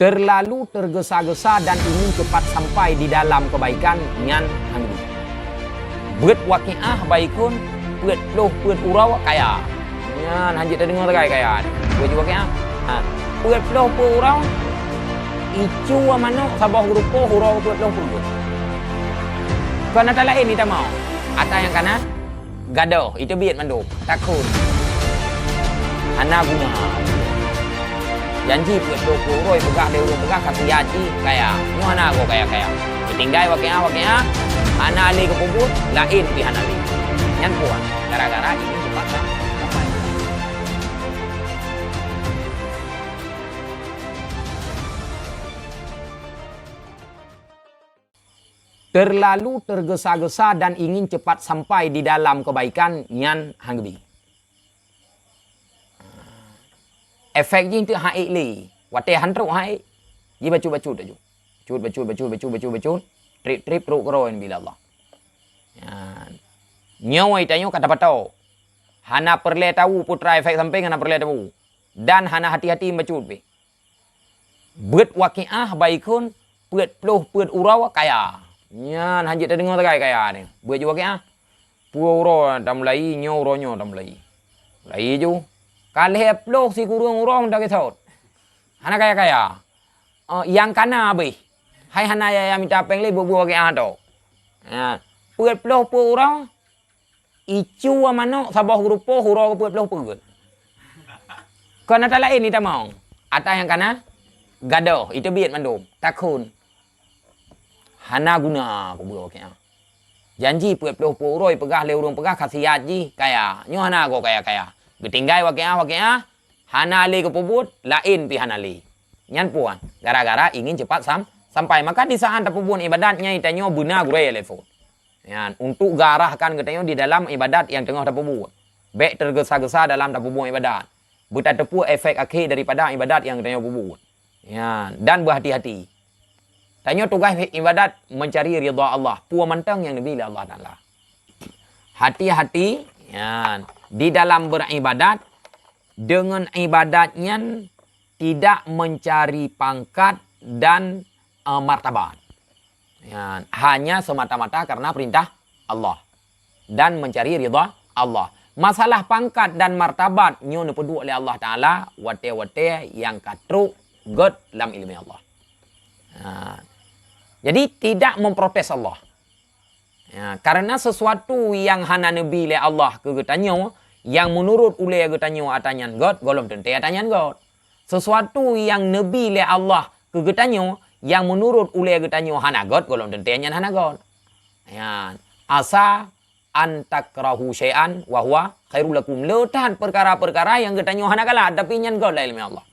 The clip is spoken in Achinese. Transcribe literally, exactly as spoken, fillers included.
Terlalu tergesa-gesa dan ingin cepat sampai di dalam kebaikan nyan hanggi. Buet wakiah baikon peuet ploh peuet uroe kaya. Nyan hanjeuet tadeungoe sagai kaya. Buet wakiah. Ha. Peuet ploh peuet uroe icu manok saboh geurupoh uroe peuet ploh peuet. Kon ata laén itamong. Ata nyang kana gadoh, iteubiet mandum. Takot. Hana guna. Janji peuet ploh peuet uroe peugah lé ureuëng peugah ka siat jih kaya. Nyoe hana goe kaya-kaya. Tinggai wakiah-wakiah, hana lé geupeubuet, laén pih hana lé. Nyan puan, gara-gara ini terpaksa. Terlalu tergesa-gesa dan ingin cepat sampai di dalam kebaikan nyan hanggi. Efek jih teuk haék lé. Watée han trok haék, jibacut-bacut laju. Cut, bacut, bacut, bacut, bacut, bacut. Trip-trip trok keudroe bila Allah. Nyan. Nyoe tanyoe ka tapatok. Hana peureulée tawu putra efek samping hana peureulée tawu. Dan hana hati-hati bacut pih. Buet wakiah baikon peuet ploh peuet uroe kaya. Nyan hanjeuet tadeungoe sagai kaya ni. Buet ju wakiah. Pue uroe tamulai, nyoe uroe nyoe tamulai. Mulai ju. Ka lhée ploh sikureueng uroe meudagisot. Hana kaya-kaya. Eh, nyang kana abéh. Hai hana ya, ya mita péng lé buet-buet wakiah to. Ha. Peuet ploh peuet uroe icu manok saboh geurupoh uroe peuet ploh peuet. Kon ata laén itamong. Ata nyang kana gadoh, iteubiet mandum. Takot. Hana guna kubu wakiah. Janji peuet ploh peuet uroe peugah lé ureuëng peugah ka siat jih kaya. Nyoe hana goe kaya-kaya. Geutinggai wakiah-wakiah, hana lé geupeubuet, laén pih hana lé. Nyan puan, gara-gara ingin cepat sam, sampai. Maka di saat tapeubuet ibadat nyang tanyoe beuna gurée lé phon. Nyan, untuk geuarahkan geutanyoe di dalam ibadat nyang teungoh tapeubuet. Bék tergesa-gesa dalam tapeubuet ibadat. Beutateupeu efek akhé daripada ibadat nyang geutanyoe peubuet. Nyan, dan beuhati-hati. Tanyoe tugaih ibadat mencari ridha Allah, peue mantong nyang neubi lé Allah Taala. Hati-hati, nyan, di dalam beribadat, dengan ibadat nyan tidak mencari pangkat dan, eh, martabat. Nyan, hanya semata-mata karena perintah Allah dan mencari ridha Allah. Masalah pangkat dan martabat nyoe neupeuduek lé Allah Taala watée-watée nyang ka trok gét lam ileumé Allah. Ha. Jadi tidak memprotes Allah. Ya, karena sesuatu nyang hana neubi lé Allah keu geutanyoe, nyang meunurot ulée geutanyoe ata nyan gét, gohlom teuntée ata nyan gét. Sesuatu nyang neubi lé Allah keu geutanyoe, nyang meunurot ulée geutanyoe hana gét, gohlom teuntée nyan hana gét. Nyan, asa an takrahu syai'an wa huwa khairul lakum. Le that peukara-peukara nyang geutanyoe hana galak, tapi nyan gét lam ileumé Allah.